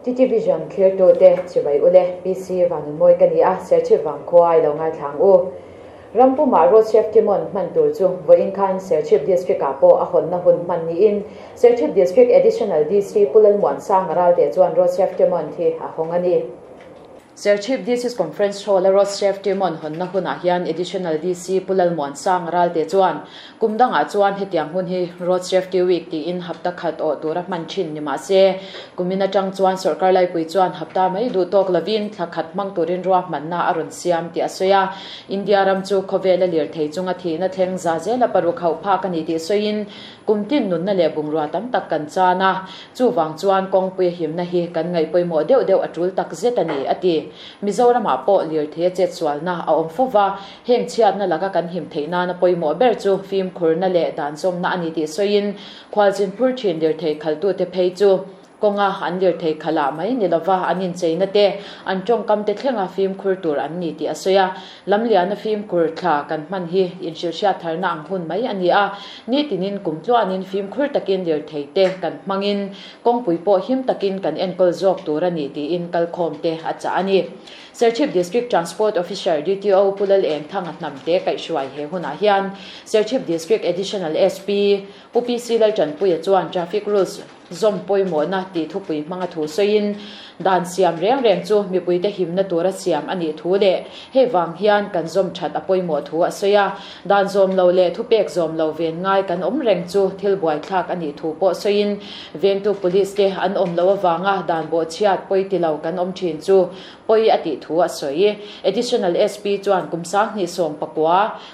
TT Vision thlirtute chibai ule, PC Vanunmawi ka ni a, Serchhip vangkhua i lo ngaithla ang u. Rampumah Road Safety Month hman tur chu vawiin khan Serchhip District ah pawh a hawnna hun hman niin Serchhip District Additional DC Pu Lalmuansanga Ralte chuan Road Safety Month hi a hawng a ni. Serchhip DC's Conference Hall a Road Safety Month hawnna hunah hian Additional DC Pu Lalmuansanga Ralte chuan Kum dangah chuan hetiang hun hi Road Safety Week tiin hapta khat awh tura hman thin ni mah se, kumin atang chuan sawrkar laipui chuan hapta mai duh tawk lovin thla khat hmang turin ruahmanna a rawn siam tih a sawi a. India ram chu khawvela lirthei chunga thihna thleng za zela paruk hauh phak a ni tih sawiin kum tin nunna leh bungrua tam tak kan chan a, chuvang chuan kawngpui a himna hi kan ngaih pawimawh deuh deuh a tul tak zet a ni, a ti. Mizoramah pawh lirthei a chetsualna a awm fo va, Heng chhiatna laka kan him theih nana pawimawh ber chu fimkhurna leh danzawmna a ni tih sawiin khualzin phur thin lirthei khaltute phei chu kawnga an lirthei khalah mai ni lova an incheina te, an tawngkam te thlenga fimkhur tur an ni tih a sawi a. Lamliana fimkhur thla kan hman hi inhrilhhriat tharna ang hun mai a ni a, nitinin kum tluanin fimkhur takin lirthei te kan hmangin kawngpui pawh him takin kan enkawl zawk tur a ni tiin kalkhawmte a chah a ni. Serchhip District Transport Officer, DTO, Pu Lalengthanga Hnamte kaihhruai he hunah hian Serchhip District Additional SP, Pu PC Laltanpuia chuan Traffic Rules zawm pawimawhna tih thupui hmanga thu sawiin, dan siam reng reng chu mipuite himna tura siam a nih thu leh hei vang hian kan zawm that a pawimawh thu a sawi a. Dan zawm lo leh thupek zawm lo ven ngai kan awm reng chu thil buaithlak a nih thu pawh sawiin, vengtu Police te an awm loh avanga dan bawhchhiat pawi ti lo kan awm thin chu pawi a tih thu a sawi. Additional SP chuan kum 2019,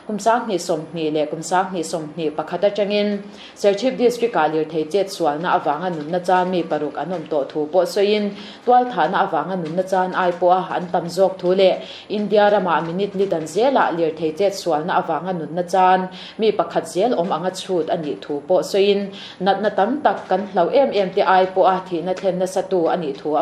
kum 2020 leh kum 2021 atangin Serchhip District-ah lirthei chet sualna avanga nunna chan mi paruk an awm tawh thu pawh sawiin tualthahna avanga nunna chan ai pawha an tam zawk thu leh India ramah minute li dan zelah lirthei chet sualna avanga nunna chan mi pakhat zel awm anga chhut a nih thu pawh sawiin natna tam tak kan hlauh em em te ai pawha thihna thlen nasa tu a nih thu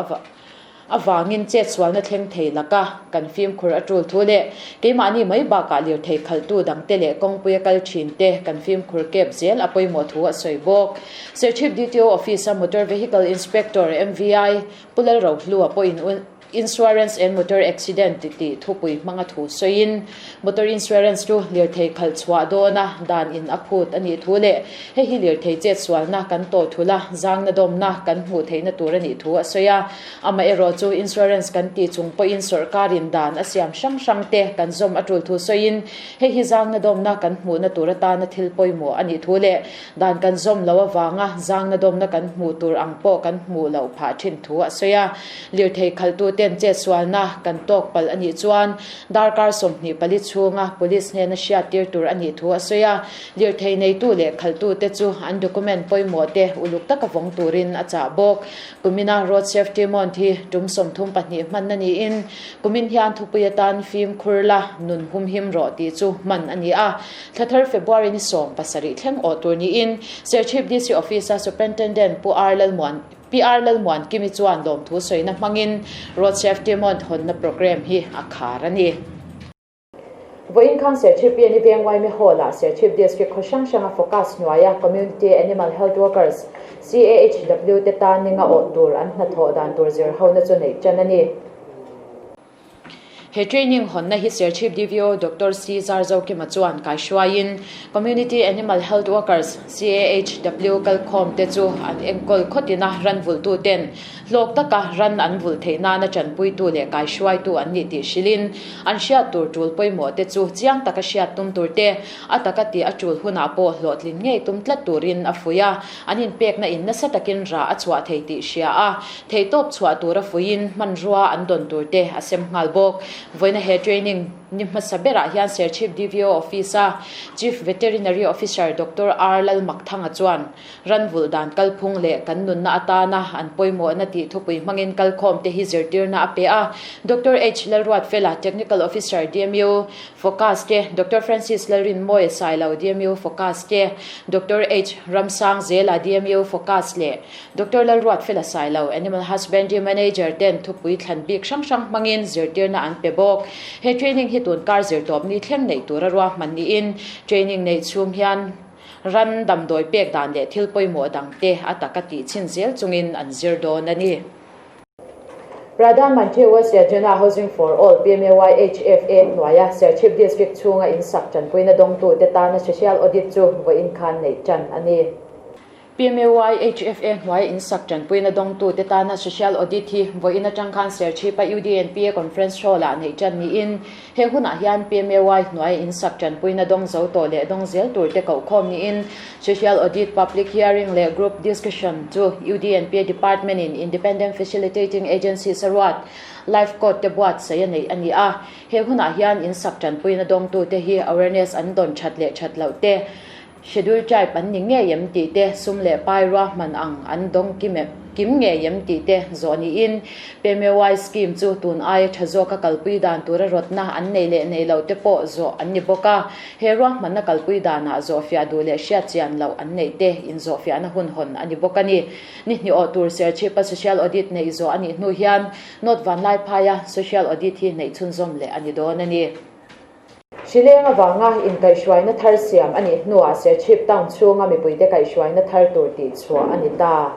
avangin chet sualna thleng thei laka kan fimkhur a tul thu leh keimahni mai bakah lirthei khalhtu dangte leh kawngpuia kal thin te kan fimkhur kep zel a pawimawh thu a sawi bawk. Serchhip DTO Office-a Motor Vehicle Inspector, MVI, Pu Lalrohlua pawhin Insurance and Motor Accident tih thupui hmanga thu sawiin Motor Insurance chu lirthei khalh chhuah dawna dan in a phut a nih thu leh hei hi lirthei chet sualna kan tawh thul a, zangna dawmna kan hmuh theihna tur a nih thu a sawi a. Amaherawh chu Insurance kan tih chung pawhin sawrkarin dan a siam hrang hrang te kan zawm a tul thu sawiin hei hi zangna dawmna kan hmuhna tur atana thil pawimawh a nih thu leh Dan kan zawm lo avanga zangna dawmna kan hmuh tur ang pawh kan hmuh loh phah thin thu a sawi a. Lirthei khalhtuten chetsualna kan tawk palh a nih chuan darkar 24 chhunga Police hnena hriattir tur a nih thu a sawi a. Lirthei neitu leh khalhtute chu an document pawimawh te uluk taka vawng turin a chah bawk. Kumina Road Safety Month hi tum 32 hmanna niin kumin hian thupui atan fimkhur la nun humhim rawh tih chu hman a ni a. Thla thar February ni 17 thleng awh tur niin Serchhip DC Office-a Superintendent Pu R Lalmuan PR Lalmuan Kimi chuan lawmthu sawina hmangin Road Safety Month hawnna programme hi a khar a ni. Vawiin khan Serchhip PNE Veng Yma Hall-ah Serchhip District khaw hrang hranga focus hnuaia Community Animal Health Workers, CAHW, te tan ninga awh tur an hnathawh dan tur zir hona chu neih tan a ni. He training hawnna hi Serchhip DVO Doctor C Zarzokima chuan kaihruaiin Community Animal Health Workers, CAHW, kalkhawm te chu an enkawl khawtin a, ran vulhtu ten hlawk taka ran an vulh theih nana tanpuitu leh kaihruaitu an nih tih hrilhin an hriat tur tul pawimawh te chu chiang taka hriat tum tur te, a taka tih a tul hunah pawh hlawhtlin ngei tum tlat turin a fuih a, an inpekna in nasa takin rah a chhuah thei tih hria a. Theihtawp chhuah tura fuiin hmanrua an dawn tur te a sem nghal bawk. Vawiina he training ni hmasa berah hian Serchhip DVO Office-a Chief Veterinary Officer Doctor R Lalmakthanga chuan ranvulh dan kalphung leh kan nunna atana an pawimawhna tih thupui hmangin kalkhawm te hi zirtirna a pe a. Doctor H Lalruatfela, Technical Officer, DMU, Focus te, Doctor Francis Lalrinmawia Sailo, DMU, Focus te, Doctor H Ramsangzela, DMU, Focus leh Doctor Lalruatfela Sailo, Animal Husbandry Manager ten thupui thlan bik hrang hrang hmangin zirtirna an pe bawk. He training hi tun kar zirtawp ni thleng neih tura ruahman niin training neih chhung hian ran damdawi pek dan leh thil pawimawh dangte a taka tih chhin zel chungin an zir dawn a ni. Pradhan Mantri Awas Yojana Housing for All, PMAY-HFA, hnuaia Serchhip District chhunga in sak tanpuina dawngtute tana Social Audit chu vawiin khan neih tan a ni. PMAY-HFA hnuaia in sak tanpuina dawngtute tana Social Audit hi vawiin atang khan Serchhipa UDNPA Conference Hall-ah neih tan niin he hunah hian PMAY hnuaia in sak tanpuina dawng zo tawh leh dawng zel turte kohkhawm niin Social Audit, Public Hearing leh Group Discussion chu UDNPA Department in Independent Facilitating Agencies a ruat Life Code te buatsaih a neih a ni a. He hunah hian in sak tanpuina dawngtute hi awareness an dawn that leh that loh te, Schedule Tribe an ni ngei em tih te, sum leh pai ruahman ang an dawng kim em kim ngei em tih te zawh niin PMAY scheme chu tun aia tha zawka kalpui dan tura rawtna an nei leh nei loh te pawh zawh an ni bawk a. He ruahmanna kalpui danah zawhfiah duh leh hriat chian loh an neih te inzawhfiahna hun hawn a ni bawk a ni. Ni hnih awh tur Serchhipa Social Audit neih zawh a nih hnu hian North Vanlaiphaia Social Audit hi neih chhunzawm leh a ni dawn a ni. Hrileng avanga inkaihhruaina thar siam a nih hnuah Serchhip town chhunga mipuite kaihhruaina thar tur tihchhuah a ni ta.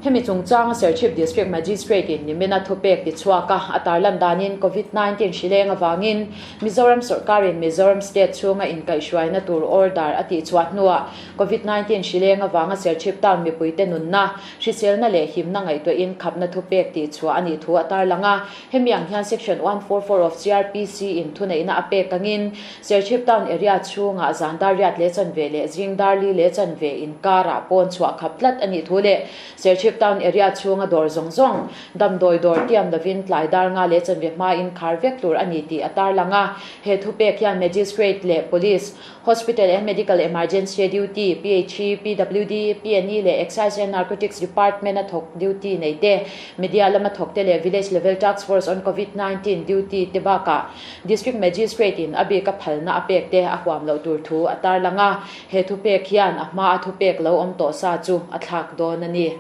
Hemi chungchanga Serchhip District Magistrate in nimina thupek tichhuak a, a tarlan danin Covid 19 hrileng avangin Mizoram sawrkarin Mizoram State chhunga inkaihhruaina tur order a tihchhuah hnuah Covid 19 hrileng avanga Serchhip town mipuite nunna, hriselna leh himna ngaihtuahin khapna thupek tihchhuah a nih thu a tarlang a. Hemi ang hian Section 144 of CrPC in thuneihna a pek angin Serchhip town area chhungah zan dar riat leh chanve leh zing dar li leh chanve inkarah pawn chhuah khap tlat a nih thu leh Serchhip town area chhunga dawr zawng zawng damdawi dawr tiam lovin tlai dar nga leh chanve hmain khar vek tur a ni tih a tarlang a. He thupek hian Magistrate leh Police, Hospital and Medical Emergency Duty, PHE, PWD, PNE leh Excise and Narcotics Department a thawk duty nei te, Media lama thawk te leh Village Level Task Force on Covid 19 duty te bakah District Magistrate in a bik a phalna a pek te a huam loh tur thu a tarlang a, he thupek hian a hma a thupek lo awm tawh sa chu a thlak dawn a ni.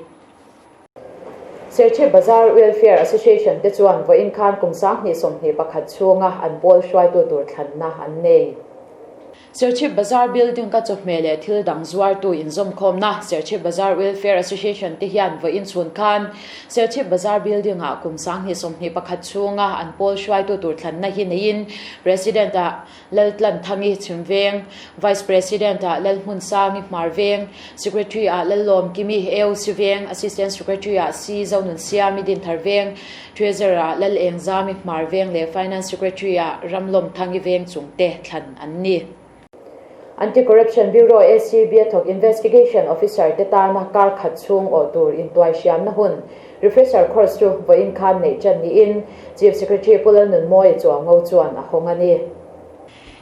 Serchhip Bazar Welfare Association te chuan vawiin khan kum 2021 chhunga an pawl hruaitu tur thlanna an nei. Serchhip Bazar Building ka chawhmeh leh thil dang zuartu inzawmkhawmna Serchhip Bazar Welfare Association te hian vawiin chhun khan Serchhip Bazar Building ah kum 2021 chhunga an pawl hruaitu tur thlanna hi neiin President ah Laltlanthangi Chhimveng, Vice President ah Lalhmunsangi Hmarveng, Secretary ah Lallawmkimi AOC Veng, Assistant Secretary ah C Zonunsiami Dintharveng, Treasurer ah Lalengzami Hmarveng leh Finance Secretary ah Ramlawmthangi Veng chungte thlan an ni. Anti-Corruption Bureau, ACB, a thawk Investigation Officer te tana kar khat chhung awh tur intuaihriamna hun Refresher Course chu vawiin khan neih tan niin Chief Secretary Pu Lalnunmawia Chuango chuan a hawng a ni.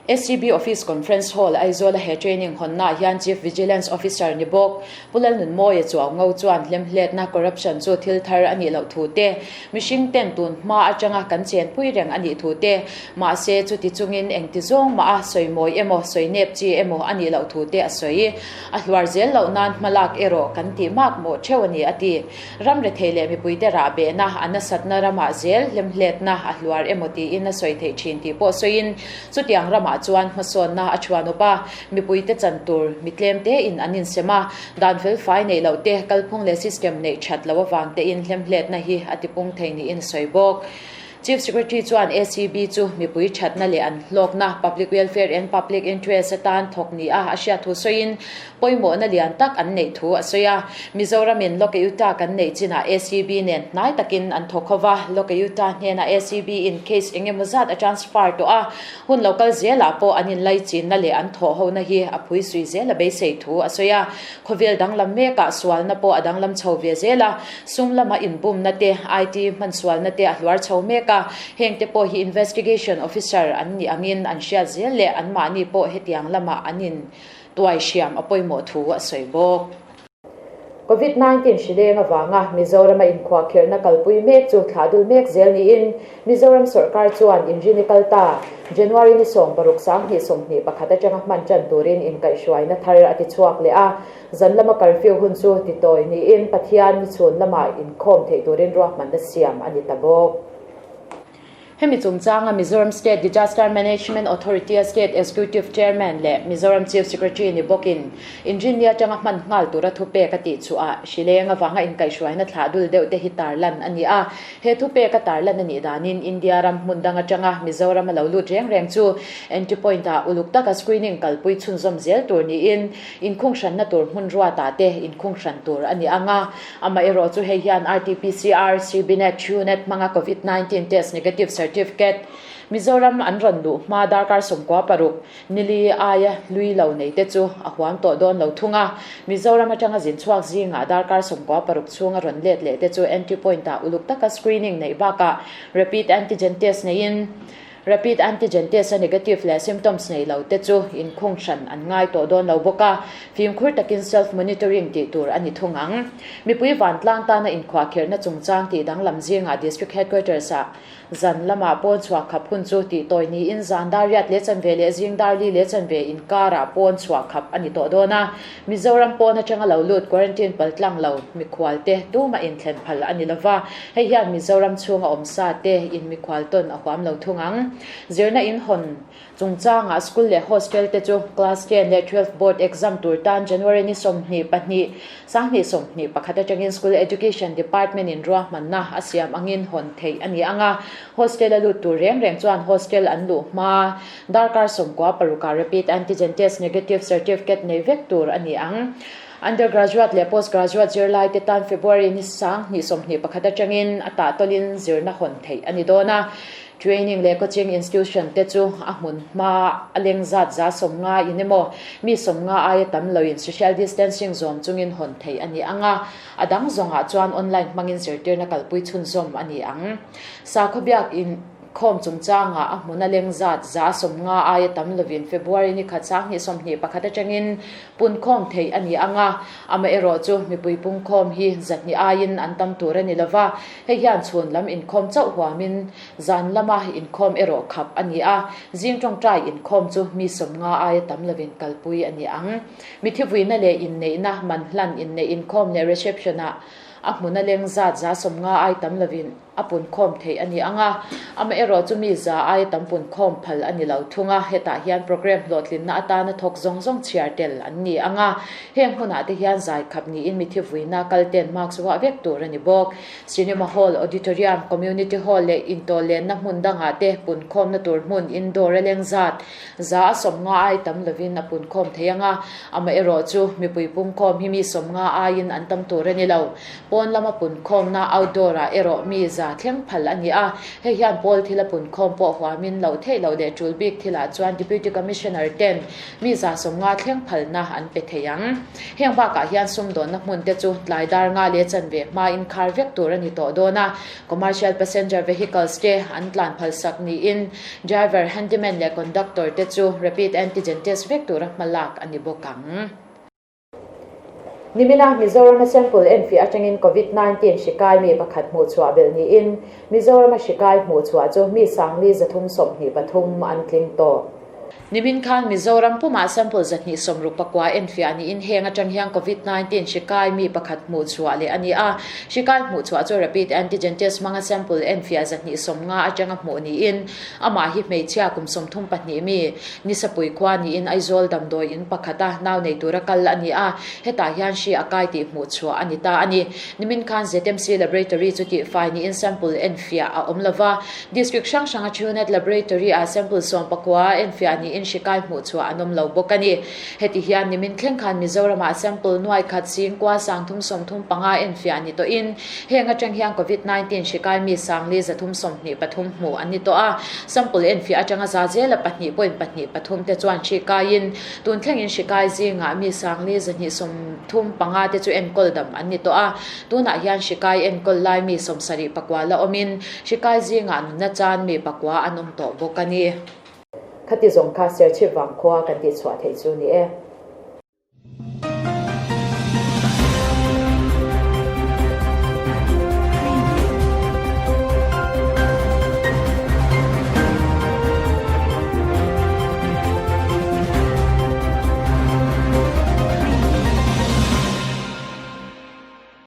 ACB Office Conference Hall, Aizawl a he training hawnnaah hian Chief Vigilance Officer ni bawk Pu Lalnunmawia Chuango chuan hlemhletna, corruption, chu thil thar a nih loh thu te, mihring ten tun hma atanga kan chenpui reng a nih thu te, mahse chuti chungin engti zawng mah a sawimawi emaw sawi nep chi emaw a nih loh thu te a sawi. A hluar zel loh nan hmalak erawh kan tih mak mawh theuh a ni a ti. Ram rethei leh mipuite rah behna, a nasatna ramah zel hlemhletna a hluar emaw tiin a sawi theih thin tih pawh sawiin, chutiang ramah chuan hmasawnna a thuan awp a, mipuite chan tur mi tlem tein an insem a, dan felfai neih loh te, kalphung leh system neih that loh avang tein hlemhletna hi a tipung thei niin a sawi bawk. Chief Secretary chuan ACB chu mipui thatna leh an hlawkna, public welfare and public interest, atan thawk ni a a hriat thu sawiin pawimawhna lian tak an neih thu a sawi a. Mizoramin Lokayukta kan neih chinah ACB nen hnai takin an thawk ho va, Lokayukta hnenah ACB in case eng emaw zat a transfer tawh a, hun lo kal zelah pawh an inlaichinna leh an thawh hona hi a phui sui zel a beisei thu a sawi a. Khawvel danglam mekah sualna pawh a danglam chho ve zel a, sum lama inbumna te, IT hmansualna te a hluar chho mek a, heng te pawh hi investigation officer an nih angin an hriat zel leh anmahni pawh hetiang lamah an in tuai hriam a pawimawh thu a sawi bawk. Covid 19 hrileng avanga Mizorama inkhuahkhirhna kalpui mek chu thlah dul mek zel niin Mizoram sawrkar chuan inrini kal ta January ni 16 2021 atanga hman tan turin inkaihhruaina thar a ti chhuak leh a, zan lama curfew hun chu titawi niin Pathian ni chhun lamah inkhawm theih turin ruahmanna siam a ni ta bawk. Hemi chungchanga Mizoram State Disaster Management Authority-a State Executive Chairman leh Mizoram Chief Secretary ni bawkin Inrinni atanga hman nghal tura thupek a tih chhuah hrileng avanga inkaihhruaina thlah dul deuh te hi tarlan a ni a. He thupek a tarlan a nih danin India ram hmun dang atanga Mizoram a lo lut reng reng chu entry point-ah uluk taka screening kalpui chhunzawm zel tur niin inkhunghranna tur hmun ruatah te inkhunghran tur a ni ang a. Amaherawh chu hei hian RT-PCR, CBNet, TrueNat hmanga Covid 19 test negative certificate Mizoram an rawn luh hma darkar 16 nili aia hlui lo nei te chu a huam tawh dawn lo thung a. Mizoram atanga zin chhuak zingah darkar 16 chhunga rawn let leh te chu entry point ah uluk taka screening neih bakah rapid antigen test neiin Rapid antigen test a negative leh symptoms nei lo te chu inkhung hran an ngai tawh dawn lo bawk a, fimkhur takin self monitoring tih tur a ni thung ang. Mipui vantlang tana inkhuahkhirhna chungchang tih danglam zingah District Headquarters ah zan lamah pawn chhuah khap hun chu tih tawi niin zan dar riat leh chanve leh zing dar li leh chanve inkarah pawn chhuah khap a ni tawh dawn a, Mizoram pawn atanga lo lut quarantine paltlang lo mikhual te tumah inthlen phal a ni lova, hei hian Mizoram chhunga awm sa te in mikhual tawn a huam lo thung ang. Zirna in hawn chungchangah school leh hostel te chu class 10 leh 12 board exam tur tan January ni 22, 2021 atangin School Education Department in ruahmanna a siam angin hawn theih a ni ang a, hostel a lut tur reng reng chuan hostel an luh hma Darkar 16 ah rapid antigen test negative certificate nei vek tur a ni ang. Undergraduate leh postgraduate zirlai te tan February ni 2021 atangin a tahtawlin zirna hawn theih a ni dawn a. Training leh coaching institution te chu a hmun hma a leng zat 50 in emaw mi 50 aia tam loin social distancing zawm chungin hawn theih a ni ang a. A dang zawngah chuan online hmangin zirtirna kalpui chhunzawm a ni ang. Sakhaw biakin. Khawm chungchangah a hmun a leng zat 50 aia tam lovin February ni khat 2021 atangin punkhawm theih a ni ang a, amaherawh chu mipui pungkhawm hi 200 aiin an tam tur a ni lova, hei hian chhun lam inkhawm chauh huamin zan lama inkhawm erawh khap a ni a, zing tawngtai inkhawm chu mi 50 aia tam lovin kalpui a ni ang. Mithivuina leh inneihna, manhlan inneih inkhawm leh reception-ah a hmun a leng zat 50 ai tam lovin, a punkhawm theih a ni ang a, amaherawh chu mi za aia tam punkhawm phal a ni lo thung a, hetah hian programme hlawhtlinna atana thawk zawng zawng chhiar tel an ni ang a, heng hmunah te hian zai khap niin mithi vuina kal ten mask vuah vek tur a ni bawk. Cinema hall, auditorium, community hall leh intawhlenna hmun dangah te punkhawmna tur hmun indoor a leng zat 150 ai tam lovin a punkhawm thei ang a, amaherawh chu mipui pungkhawm hi mi 50 aiin an tam tur a ni lo. Pawn lama punkhawmna outdoor ah erawh mi za thleng phal a ni a, hei hian pawl thila punkhawm pawh huamin loh theih loh leh tul bik thilah chuan Deputy Commissioner ten mi 50 thleng phalna an pe thei ang. Heng bakah hian sumdawnna hmun te chu tlai dar nga leh chanve hmain khar vek tur a ni tawh dawn a, commercial passenger vehicles te an tlan phalsak niin driver, handyman leh conductor te chu rapid antigen test vek tura hmalak a ni bawk ang. Nimina Mizorama sample enfiah atangin Covid 19 hri kai mi pakhat hmuhchhuah belh niin Mizorama hri kai hmuhchhuah chu mi 4,323 an tling tawh. Nimin khan Mizoram pumah sample 269 enfiah niin heng atang hian Covid 19 hri kai mi pakhat hmuhchhuah leh a ni a. Hri kai hmuhchhuah chu rapid antigen test hmanga sample enfiah 250 atanga hmuh niin Amah hi hmeichhia kum 32 mi, Nisapui khua niin Aizawl damdawi in pakhata nau nei tura kal a ni a, hetah hian hri a kai tih hmuh chhuah a ni ta a ni. Nimin khan ZMC Laboratory chu tihfai niin sample enfiah a awm lova, District hrang hranga Truenat Laboratory ah sample 19 enfiah niin hri kai hmuh chhuah an awm lo bawk a ni. Heti hian nimin thleng khan Mizoramah sample nuai khat sing kua 335 enfiah ni tawhin heng atang hian Covid 19 hri kai mi 4,323 hmuh an ni tawh a. Sample enfiah atanga za zela 2.23 te chuan hri kaiin tun thlengin hri kai zingah mi 4,235 te chu enkawl dam an ni tawh a. Tunah hian hri kai enkawl lai mi 79 la awmin hri kai zingah nunna chan mi pakua an awm tawh bawk a ni. Khati zawng kha Serchhip vangkhua kan tihchhuah theih chu ni e.